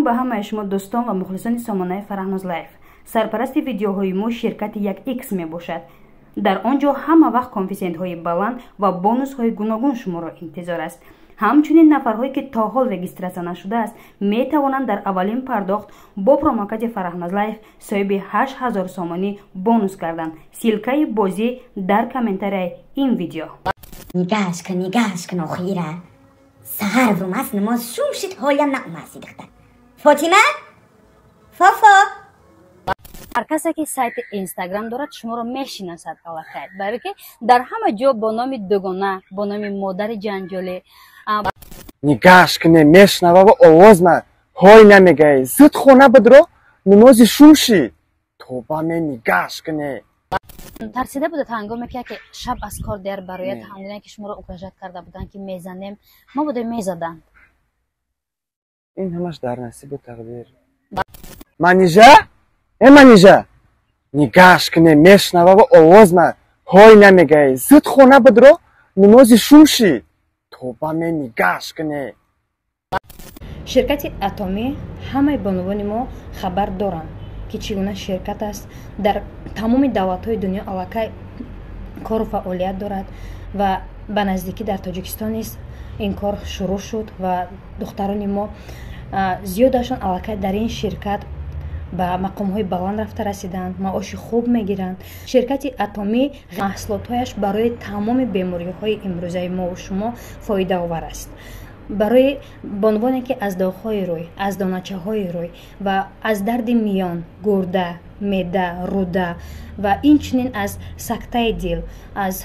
Салом ба ҳамаи шумо, дӯстон ва мухлисони сомонаи Фараҳноз Лайф. Сарпарасти видеоҳои мо ширкати як Икс мебошад. Дар он ҷо ҳама вақт коэффисиентҳои баланд ва бонусҳои гуногун шуморо интизор аст. Ҳамчунин нафарҳое, ки то ҳол регистрация нашудааст, метавонанд дар аввалин пардохт бо промокоди Фараҳноз Лайф соҳиби 8000 сомонӣ бонус гарданд. Ссылкаи бозӣ дар комментарияи ин видео. Нигаҳш кун, нигаҳш кун, охира саҳар вумаст, намоз шум шид, ҳолям наомаси. Духтар Фотима, Фофо. Ҳар касе, ки сайти Инстаграм дорад, шуморо мешиносад аллакай, барое ки дар ҳама ҷо бо номи дугона, бо номи модари ҷанҷолӣ. Нигаҳш куне, мешнавава овоз ма ҳой намегӯяй. Зуд хона бидро, намози шум шид, тоба ме, нигаҳш куне. Тарсида будед ҳангоме ки яке шаб аз кор дер барояд, ҳамгуна ки шуморо угрожать карда буданд, ки мезанем, мо будем, мезаданд? Ин ҳамаш дар насибу тақдир. Манижа, э Манижа, нигаҳш куне, мешнавава овоз ма ҳой намегӯяй. Зуд хона бидро, намози шум шид, тоба ме, нигаҳш куне. Ширкати Атомӣ, ҳамаи бонувони мо хабар доранд, ки чӣ гуна ширкат аст. Дар тамоми давлатҳои дунё аллакай кору фаъолият дорад ва ба наздикӣ дар Тоҷикистон низ ин кор шурӯъ шуд ва духтарони мо зиёдашон аллакай дар ин ширкат ба мақомҳои баланд рафта расиданд, маоши хуб мегиранд. Ширкати Атомӣ маҳсулотҳояш барои тамоми бемориҳои имрӯзаи мову шумо фоидаовар аст. Барои бонувоне, ки аз доғҳои рӯй, аз доначаҳои рӯй ва аз дарди миён, гурда, меъда, рӯда ва инчунин аз сактаи дил, аз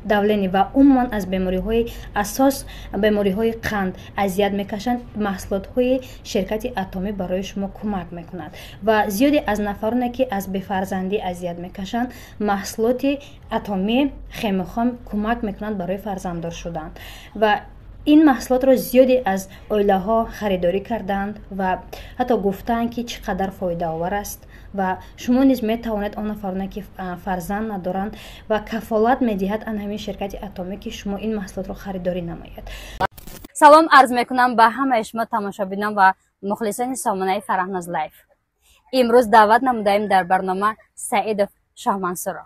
давление ва умуман аз бемориҳои асос, бемориҳои қанд азият мекашанд, маҳсулотҳои ширкати Атомӣ барои шумо кӯмак мекунад. Ва зиёде аз нафароне, ки аз бефарзандӣ азият мекашанд, маҳсулоти Атомӣ хемохом кӯмак мекунад барои фарзанддор шудан. Ва ин маҳсулотро зиёде аз оилаҳо харидорӣ карданд ва ҳатто гуфтаанд, ки чӣ қадар фоидаовар аст. Ва шумо низ метавонед, он нафароне, ки фарзанд надоранд, ва кафолат медиҳад ан ҳамин ширкати Атомӣ, ки шумо ин маҳсулотро харидорӣ намоед. Салом арз мекунам ба ҳамаи шумо, тамошобинон ва мухлисони сомонаи Фараҳноз Лайф. Имрӯз даъват намудаем дар барнома Саидов Шоҳмансурро.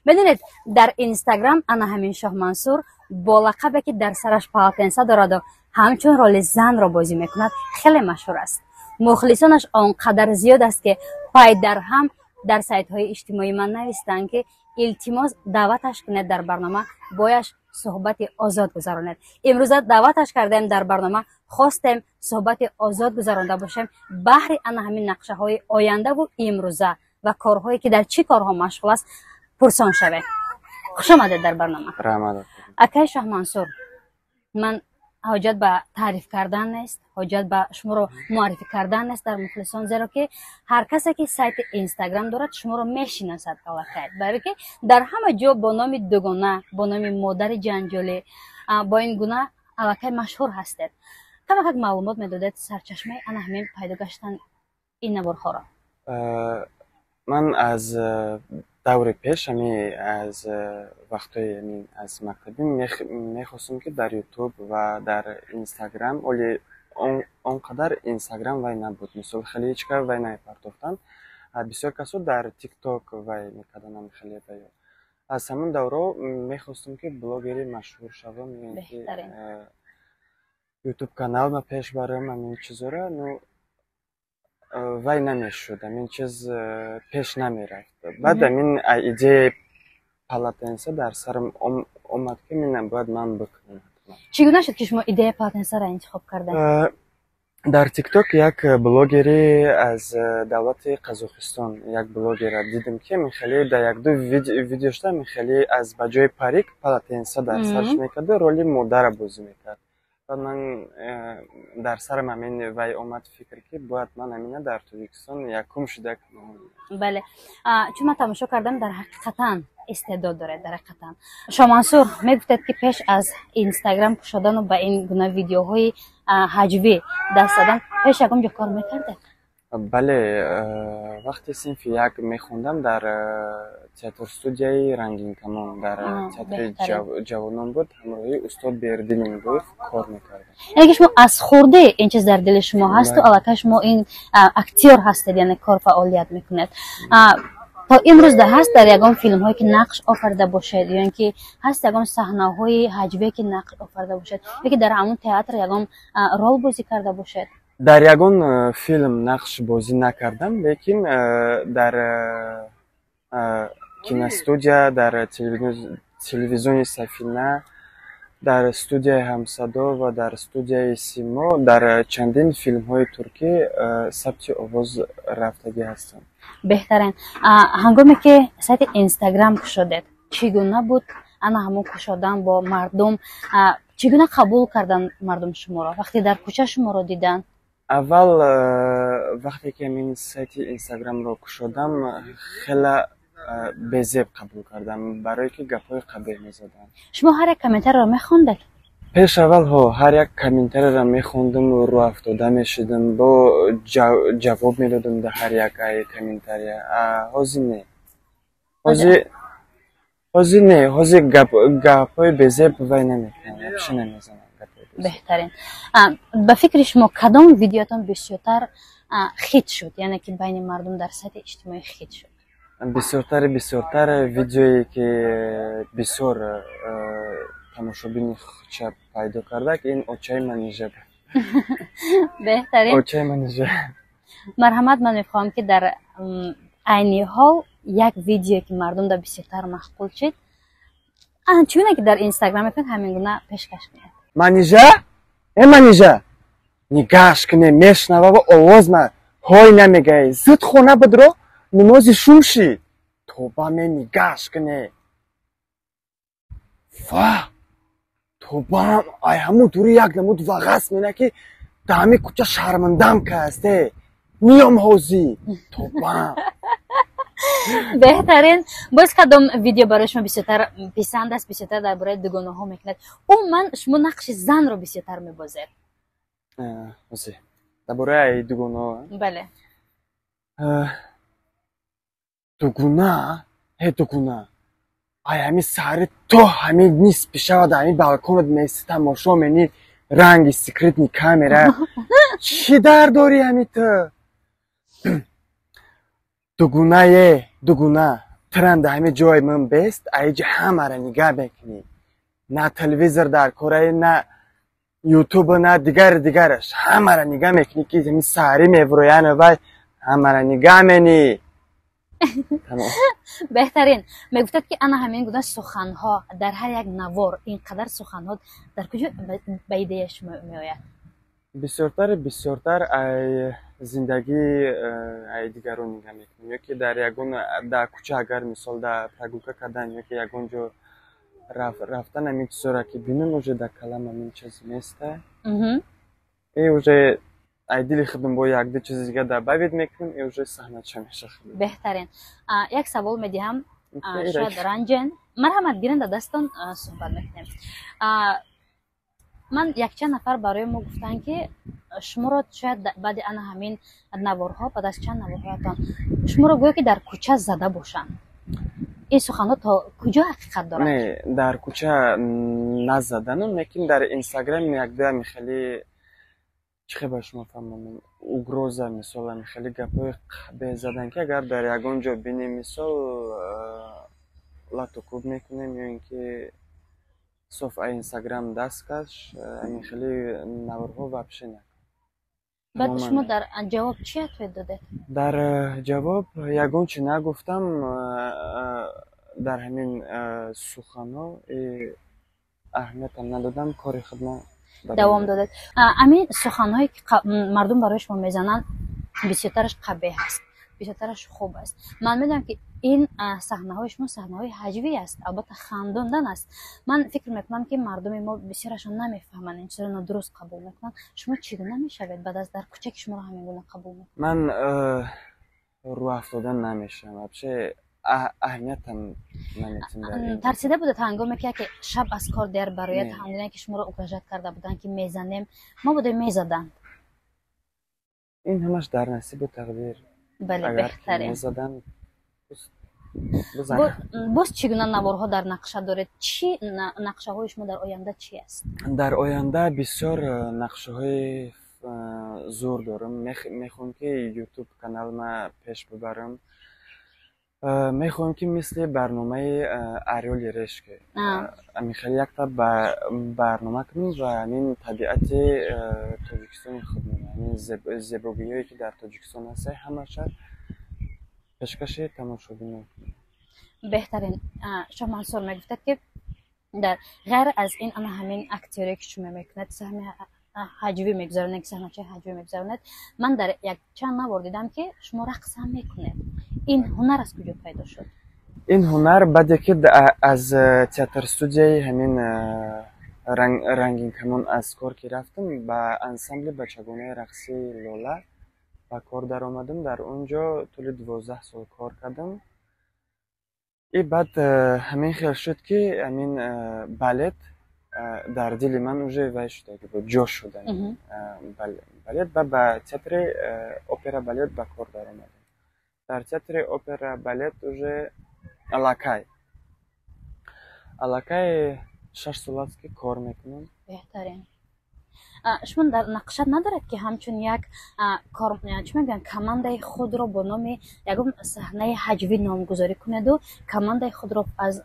Медонед, дар Инстаграм ана ҳамин Шоҳмансур бо лақабе, ки дар сараш полотенце дораду ҳамчун роли занро бозӣ мекунад, хеле машҳур аст. Мухлисонаш он қадар зиёд аст, ки пай дар ҳам дар сайтҳои иҷтимоӣ ман навистанд, ки илтимос, даъваташ кунед дар барнома, бояш суҳбати озод гузаронед. Имрӯза даъваташ кардаем дар барнома, хостем суҳбати озод гузаронда бошем баҳри ана ҳамин нақшаҳои ояндаву имрӯза ва корҳое, ки дар чӣ корҳо машғул аст, пурсон шавем. Хушомадед дар барнома, акай Шоҳмансур. Ман ҳоҷат ба таъриф кардан нест, ҳоҷат ба шуморо муаррифӣ кардан нест дар мухлисон, зеро ки ҳар касе, ки сайти Инстаграм дорад, шуморо мешиносад аллакай, барое ки дар ҳама ҷо бо номи дугона, бо номи модари ҷанҷолӣ, бо ин гуна аллакай машҳур ҳастед. Камакак маълумот медодед сарчашмаи ана ҳамин пайдо гаштан ин наворҳоро. Ман аз даври пеш, ами аз вақтҳои аз мактабӣ мехостам, ки дар Ютуб ва дар Инстаграм. Оли он қадар Инстаграм вай набуд, мисол, хеле ҳеҷ кар вай намепартофтанд. Бисёр касо дар Тикток вай мекарданд хеле. Вай аз ҳамон давро мехостам, ки блогери машҳур шавам, ки Ютуб каналма пеш барам, ҳамин чизоро. Ну, вай намешуд, ҳамин чиз пеш намерафт. Баъд ҳамин идеяи полотенце дар сарам омад, ки мина бояд ман бикунам. Чӣ гуна шуд, ки шумо идеяи полотенцеро интихоб кардед? Дар Тикток як блогери аз давлати Қазоқистон, як блогера дидем, ки хеле дар якду видеошта хеле аз ба ҷои парик полотенце дар сараш мекарду роли модара бозӣ мекард. Баъд ман дар сарам ҳамин вай омад фикр, ки бояд ман ҳамина дар Тоҷикистон якум шуда. Бале, чун ман тамошо кардам, дар ҳақиқатан истеъдод доред. Дар ҳақиқатан, Шоҳмансур, мегуфтед, ки пеш аз Инстаграм кушодану ба ин гуна видеоҳои ҳаҷвӣ даст задан, пеш ягон ҷо кор мекардед? Бале, вақте синфи як мехондам, дар Театр студияи Рангинкамон, дар театри ҷавонон буд, ҳамроҳи устод Бердӣ Минбоев кор мекардам. Яъне ки шумо аз хурдӣ ин чиз дар дили шумо ҳасту аллакай шумо ин актёр ҳастед, яъне кор фаъолият мекунед. То имрӯз ҳаст дар ягон филмҳое, ки нақш офарида бошед, ё ин ки ҳаст ягон саҳнаҳои ҳаҷвие, ки нақш офарида бошед, ё ки дар ҳамон театр ягон рол бозӣ карда бошед? Дар ягон филм нақш бозӣ накардам, лекин дар киностудия, дар телевизиони Сафина, дар студияи Ҳамсадо ва дар студияи Симо, дар чандин филмҳои туркӣ сабти овоз рафтагӣ ҳастам. Беҳтарин. Ҳангоме ки сайти Инстаграм кушодед, чӣ гуна буд ана ҳамон кушодан бо мардум? Чӣ гуна қабул кардан мардум шуморо, вақте дар кӯча шуморо диданд? Аввал вақте ки ҳамин сайти Инстаграмро кушодам, хела безеб қабул кардам, барое ки гапҳои қабеҳ мезаданд. Шумо ҳар як комментариро мехондед? Пеш аввал ҳо, ҳар як комментариро мехондам, рӯафтода мешудам, бо ҷавоб медодам дар ҳар як ай комментария. Ҳозир не, ҳозир не, ҳозир гапҳои безеб вай намекунам, вообще намезанам. Беҳтарин. Ба фикри шумо, кадом видеотон бисёртар хит шуд, яъне ки байни мардум дар сатҳи иҷтимоӣ хит шуд? Бисёртар видеое, ки бисёр тамошобини худша пайдо карда, ин очаи Манижа. Беҳтарин. Очаи Манижа. Марҳамат, ман мехоҳам, ки дар айни ҳол як видеое, ки мардум да бисёртар маъқул шуд, чуне ки дар Инстаграм мекунед, ҳамин гуна пешкаш кунед. Манижа, э Манижа, нигаҳш куне, мешнава ва овоз ма ҳой намегӯяй. Зуд хона бидро, намози шум шид. Тоба, ме, нигаҳш куне. Ва тобаам, ай ҳамун дури як намуд вағас мена, ки дар ҳамин кӯча шармандам кааст. Э, миём ҳозӣ, тобаам. Беҳтарин. Боз кадом видео барои шумо бисёртар писанд аст, бисёртар дар бораи дугонаҳо мекунад? Умуман, шумо нақши занро бисёртар мебозед. Ҳозир дар бораи дугонаҳо? Бале. Дугуна, ҳе дугуна, ай ҳамин саҳари то ҳамин нисфи шава дар ҳамин балконат меисти, тамошо менӣ, ранги секретный камера. Чӣ дар дорӣ ҳами ту? Дугунае, дугуна, тирам дар ҳамин ҷои ман бест, аиҷи ҳамаро нигаҳ мекунӣ. На телевизор дар кораи, на Ютуба, на дигари дигараш. Ҳамаро нигаҳ мекунӣ, ки ҳамин саҳарӣ меврояну вай ҳамаро нигаҳ менӣ. Беҳтарин. Мегуфтад, ки ана ҳамин гуна суханҳо дар ҳар як навор, ин қадар суханҳо дар куҷо ба идея шумо меояд? Бисёртар ай зиндагии ай дигарон нигаҳ мекунем, ё ки дар ягон дар кӯча, агар мисол дар прогулка кардан ё ки ягон ҷо рафтан, ҳамин чизоро ки бинам, уже дар калам ҳамин чиз места и уже ай дили худам бо якду чизи дига добавить мекунем и уже саҳнача мешавад. Беҳтарин. Як савол медиҳам, шояд ранҷен. Марҳамат, гирен дар дастон, суҳбат мекунем. Ман якчанд нафар барои мо гуфтанд, ки шуморо шояд баъди ана ҳамин наворҳо, баъд аз чанд наворҳоятон шуморо гӯё ки дар кӯча зада бошанд. Ин суханҳо то куҷо ҳақиқат дорад? Не, дар кӯча назаданам, лекин дар Инстаграм якдуями хеле, чӣ хел ба шумо фаҳмонам, угроза, мисол, ами хеле гапҳои қабеҳ задан, ки агар дар ягон ҷо бинем, мисол, лату кӯб мекунем, ё ин ки соф ай Инстаграм даст каш, ами хеле наворҳо вообще накун. Баъд шумо дар ҷавоб чӣ ответ додед? Дар ҷавоб ягон чи нагуфтам. Дар ҳамин суханҳо аҳамиятам надодам, кори худма давом додед. Ҳамин суханҳое, ки мардум барои шумо мезананд, бисёртараш қабеҳ аст, бисёртараш хуб аст. Ман медонам, ки ин саҳнаҳои шумо саҳнаҳои ҳаҷвӣ аст, албатта, хандондан аст. Ман фикр мекунам, ки мардуми мо бисёрашон намефаҳманд, ин чизро нодуруст қабул мекунанд. Шумо чӣ гуна мешавед баъд аз дар кӯча, ки шуморо ҳамин гуна қабул мекунанд? Ман рӯафтода намешавам, вообще аҳамиятам наметим. Тарсида будед, ҳангоме ки яке шаб аз кор дер барояд, ҳангоме ки шуморо угрожать карда буданд, ки мезанем, мо будем мезаданд? Ин ҳамаш дар насибу тақдир. Бале, беҳтарин. Мезадан. Боз чӣ гуна наворҳо дар нақша доред? Чӣ нақшаҳои шумо дар оянда чӣ аст? Дар оянда бисёр нақшаҳои зур дорам. Мехоҳам, ки ютуб каналма пеш бибарам. Мехоҳам, ки мисли барномаи «Орёл и решка» ҳамин хеле якта барнома кунем ва ҳамин табиати Тоҷикистони худмон, ҳамин зебогиҳое, ки дар Тоҷикистон ҳаста, ҳамаша пешкаши тамошобинон кунем. Беҳтарин. Шоҳмансур, мегуфтад, ки дар ғайр аз ин ана ҳамин актёре, ки шумо мекунед, саҳми ҳаҷвӣ мегузаронед, саҳначаи ҳаҷвӣ мегузаронед, ман дар якчанд навор дидам, ки шумо рақс ҳам мекунед. Ин ҳунар аз куҷо пайдо шуд? Ин ҳунар баъде ки аз театр студияи ҳамин Рангинкамон аз кор ки рафтам, ба ансамбли бачагонаи рақсии «Лола» ба кор даромадам. Дар он ҷо тӯли 12 сол кор кардам. И баъд ҳамин хел шуд, ки ҳамин балет дар дили ман уже вай шудаги буд, ҷо шуда балет. Ба театри опера балет ба кор даромадам. Дар театри опера балет уже аллакай 6 сол аст, ки кор мекунам. Беҳтарин. Шумо дар нақша надоред, ки ҳамчун як кор, чӣ мегӯянд, командаи худро бо номи ягон саҳнаи ҳаҷвӣ номгузорӣ кунеду командаи худро аз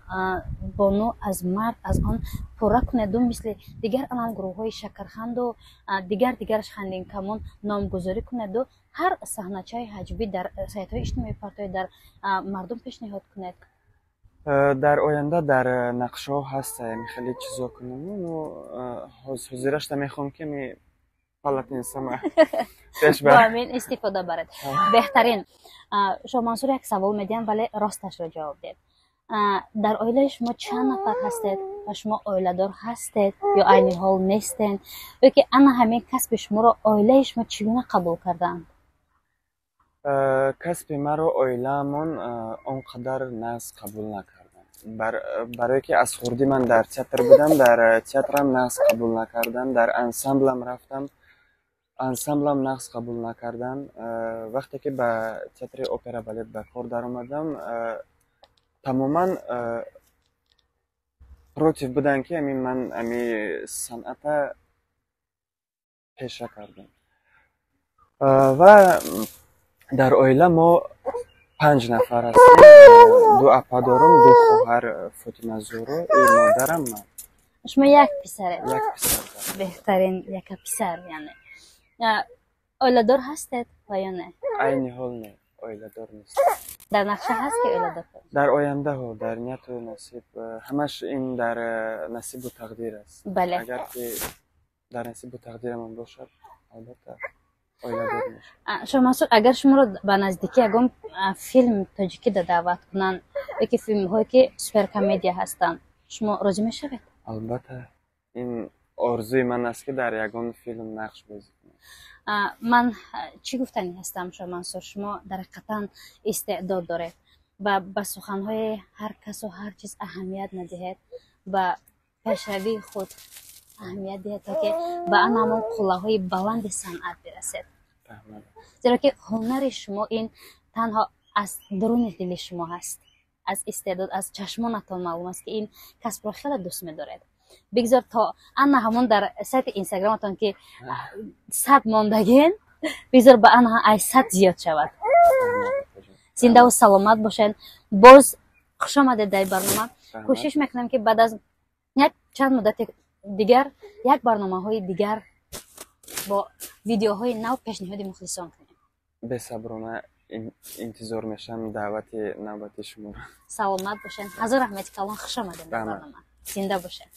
бону, аз мард, аз он пурра кунеду, мисли дигар анам гурӯҳҳои Шакарханду дигар дигараш, Хандинкамон номгузорӣ кунеду, ҳар саҳначаи ҳаҷвӣ дар сайтҳои иҷтимоӣ партои, дар мардум пешниҳод кунед? Дар оянда дар нақшаҳо ҳаст хеле чизо кунам. Ну, ҳозирашта мехоҳам, ки ми полотенцама пеш бо ҳамин истифода баред. Беҳтарин. Шоҳмансур, як савол медиҳам, вале росташро ҷавоб диҳед. Дар оилаи шумо чанд нафар ҳастед ва шумо оиладор ҳастед ё айни ҳол нестед, ё ки ана ҳамин касби шуморо оилаи шумо чӣ гуна қабул кардаанд? Касби маро оилаамон он қадар нағз қабул накарданд, барое ки аз хурдӣ ман дар театр будам, дар театрам нағз қабул накарданд, дар ансамблам рафтам, ансамблам нағз қабул накарданд. Вақте ки ба театри опера балет ба кор даромадам, тамоман против буданд, ки ҳамин ман ҳами санъата пеша кардам. Ва дар оила мо панҷ нафар ҳастем: ду апа дорам, ду хоҳар, Фотима Зуро и модарам, ман. Шумо як писаред? Як писар дорам. Беҳтарин, яка писар. Яъне оиладор ҳастед ва ё не? Айни ҳол не, оиладор нест. Дар нақша ҳаст, ки оиладор кунед? Дар ояндаҳо, дар нияту насиб. Ҳамаш ин дар насибу тақдир аст. Агар ки дар насибу тақдирамон бошад, албатта, оиладор мешавам. Шоҳмансур, агар шуморо ба наздикӣ ягон филм тоҷикида даъват кунанд ё ки филмҳое, ки суперкомедия ҳастанд, шумо розӣ мешавед? Албатта, ин орзуи ман аст, ки дар ягон филм нақш бозӣ кунам. Ман чӣ гуфтанӣ ҳастам, Шоҳмансур: шумо дар ҳақиқатан истеъдод доред ва ба суханҳои ҳар касу ҳар чиз аҳамият надиҳед, ба пешравии худ аҳамият диҳед, то ки ба ан ҳамон қуллаҳои баланди санъат бирасед, зеро ки ҳунари шумо ин танҳо аз дуруни дили шумо ҳаст, аз истеъдод, аз чашмонатон маълум аст, ки ин касбро хеле дӯст медоред. Бигзор то ана ҳамон дар сайти инстаграматон, ки 100 мондагин, бигзор ба ана ай 100 зиёд шавад. Зиндаву саломат бошед. Боз хушомадед дар барнома. Кӯшиш мекунам, ки баъд аз як чанд муддати дигар як барномаҳои дигар бо видеоҳои нав пешниҳоди мухлисон кунем. Бесаброна интизор мешавам даъвати навбати шуморо. Саломат бошед, ҳазор раҳмати калон, хушомадед дар барнома, зинда бошед.